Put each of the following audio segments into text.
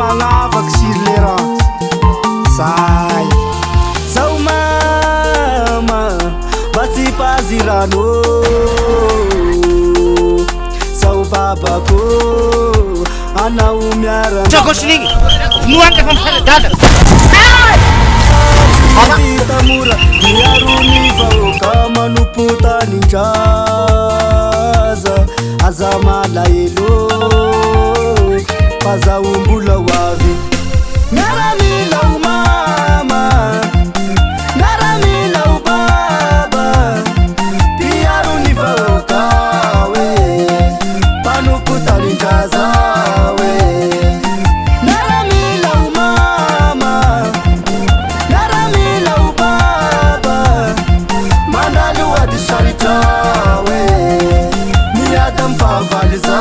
magnavaky sur le rang zay. Zao mama mba tsy pazirano, zao babako anao miara. Tsakosiny vonoany rehefa misaradala. Vita mora miaro ny vahoaka manompo tanindraza. Aza malahelo fa zaho mbola ho avy. Miaramila ho mama, miaramila ho baba, mpiaro ny vahoaka hoe mpanompo tanindraza hoe. Miaramila ho mama, miaramila ho baba, mandalo ady saritra hoe miady amy fahavalo za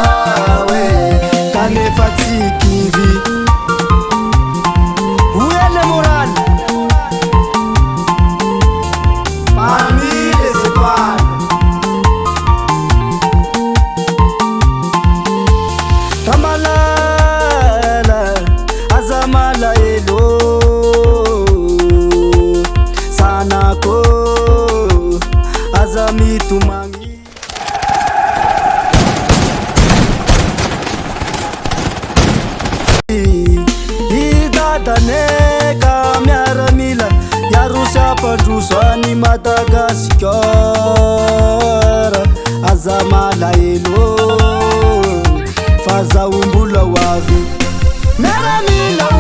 hoe kanefa tsy kivy. Où est le moral parmi les étoiles? Ramalala aza malahelo, zanako aza mitomagny. I dadane ka miaramila hiaro sy hampandroso any Madagasikara. Aza malahelo fa zaho mbola ho avy. Miaramila.